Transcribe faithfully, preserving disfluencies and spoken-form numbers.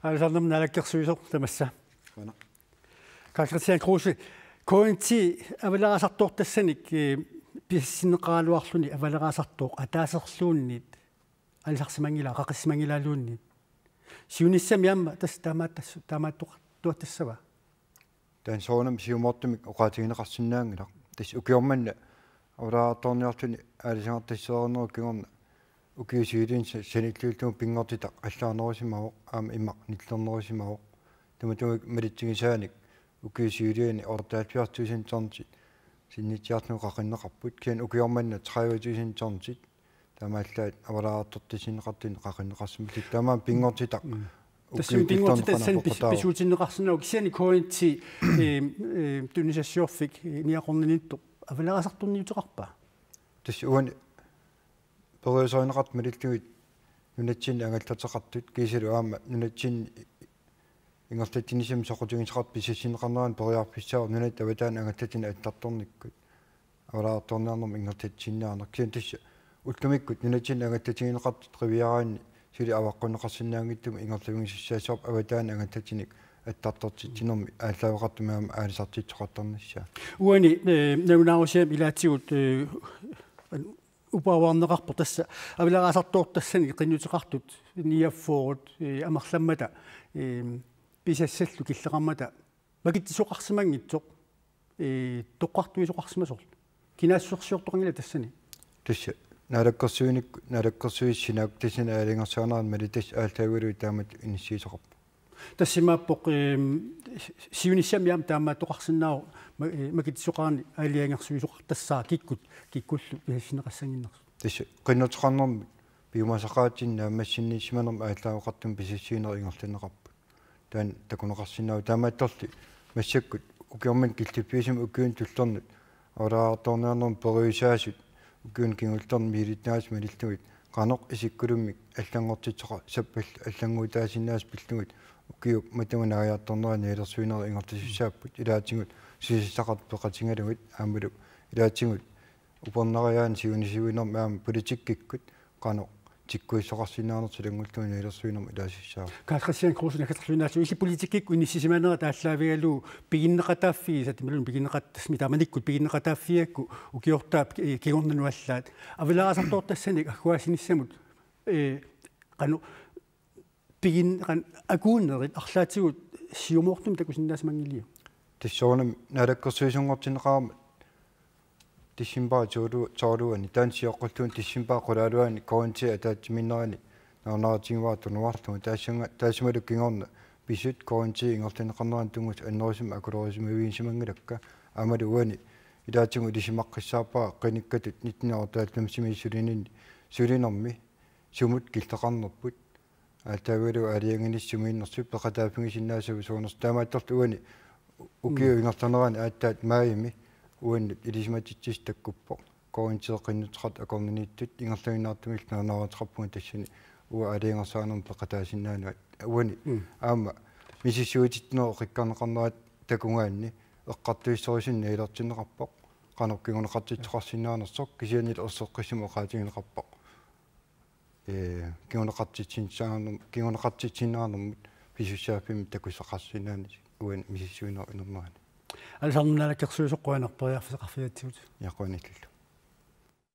Aalisarnermut naalakkersuisoq tamassa. Qujanaq. Karl-Kristian Kruse, K N T avaleraasartoortassanik, eh, pisassinneqaraluarluni avaleraasartooq ataaserluunniit aalisarsimanngilaa, qaqissimanngilaaluunniit. Siunissami aamma tassa taamaattas-, taamaattoqartuattassava? Taanna soorunami siumoortumik oqaatigineqarsinnaanngilaq. Tassa ukioq manna avaleraartoorniarluni aalisagartassaanerup kingorna ukiut siuliini sa-, sanilliullugu pinngortitaq allaanerusimavoq aamma imaq nillernerusimavoq. Tamatuma malitsigisaanik ukiut siuliini otteoghalvfjerds tusind tonsit sinnitsiarlugit qaqinneqarput. Kisianni ukioq manna tredive tusind tonsit taamaallaat avaleraartortissinneqartuni qaqinneqarsimalluni. Taamaammat pinngortitaq. Mm. Ukiut Tassami pinngortitaq nillerneqarnera tassani pis-, peqataavoq. Pisuutinneqarsinnaavoq kisianni K N T, eh, eh, tunisassiorfik, eh, niaqornaniittoq avaleraasartorniuteqarpa? Tassa uani periuserineqartut malillugit nunatsinni angallateqartut kiisalu aamma nunatsinni ingerlatsinissamut soqutigisaqartut pisassinneqarneranut periarfissaavoq nunatta avataani angallatini attartornikkut avaleraartoorniarnermut ingerlatsisinnaanera. Kisianni tassa ullumikkut nunatsinni angallatigineqartut qiviaraanni suli avaqqunneqarsinnaanngitsumik ingerlavigisussaassavarput avataani angallatinik attartortitsinermi aallaaveqartumik aamma aalisartitsisoqartarnissaa. Uani, eh, nalunaarusiami ilaatigut, eh, uparuarneqarpoq tassa avaleraasartoortassanik qinnuteqartut niogfyrre, eh, amerlammata, eh, pisassallu killeqarmata makitsisoqarsimanngitsoq, eh, toqqartuisoqarsimasorlu. Kinaassusersiortoqanngilaq tassani? Tassa naalakkersuinikkut, naalakkersuisut sinaakkutassanik aalajangersaanerannut malittariaqartut aallaavigalugu taamatut inissiisoqarpoq. Tassa imaappoq, ehm, siunissami aamma taamaattoqarsinnaavoq ma-, eh, makitsisoqarani aalajangersuisoqartassaaq kikkut, kikkullu pisassinneqassannginnersut. Tassa qinnuteqarnermut piumasaqaatitsinnik naammassinissaminnik aallaaveqartumik pisassiineq ingerlanneqarpoq. Taanna takuneqarsinnaavoq taamaattorli massakkut ukioq manna killiffiusumik ukiuni tulliuttuni avaleraartoorniarnermut periusaasut ukiuni kingullerni misilittuusut malillugit qanoq isikkulummik allanngortitsisoqarpat sappat allannguutaasinnaasut pillugit ukiup matuma naajartornera nialersuinerit ingerlasussaapput ilaatigut susassaqartut peqatigalugit aammalu ilaatigut upernariaani siunissaminngaanniit aamma politikkikkut qanoq tikkuissoqarsinnaanersoq ilanngullugu nialersuinermut ilaassussaavoq. Karl-Kristian Kruse naggaterluinnaallugu illit politikkikkut inissisimanerat aallaavigalugu piginneqataaffigisat imaluunniit piginneqat-, tassami taamanikkut piginneqataaffigigakku ukiortaap, eh, kingornanut allaat. Avaleraasartoortassanik agguaasinissamut, eh, qanoq pigin-, qan-, akuunerit arlaatigut siumoortumik takusinnaasimanngiliuk? Tassa soorunami naalakkersuisunngortinneqarmat decembarip tolv-, tolvianni taanna sioqqullugu decembarip qulaaluani K N T ataatsimiinnerani nalunaarutigivaat tunuarlugu taassuma-, taassumalu kingorna pisut K N T ingerlanneqarnerani tunngasut annerusumik akulerisimavigisimanngilakkit aammalu uani ilaatigut ilisimaqqissaarpara qinikkatut nitten hundrede og halvfemsimi sulininni sulinermi sumut killeqarnerput aallaavigalugu aalajangiinissaq sumiinnersut peqataaffigisinnaasagut soorunami taamaattorli uani ukiup Mm. ingerlanerani aatsaat maajimi uannut ilisimatitsissut takkuppoq. K N T-p qinnuteqartut akornanniittut ingerlaannartumillu nalunaaruteqarpunga tassani uanga aalajangersaanermut peqataasinnaanerat. Uani Mm. aamma misissuititsinerup qikkorneqarnera takugaanni eqqartuissorisunik nialertinneqarpoq. Qanoq kinguneqartitsisoqarsinnaanersoq kisiannili erseqqissumik oqaatigineqarpoq. Ee, kinguneqartitsinnaanerm-, kinguneqartitsinnaanermut pisussaaffimmi takusaqarsinnaanermut uani misissuinerup inernera. Aalisarnermut naalakkersuisoq qujanarperiarfissaqarfigatsigut. Ja, qujanaq illillu.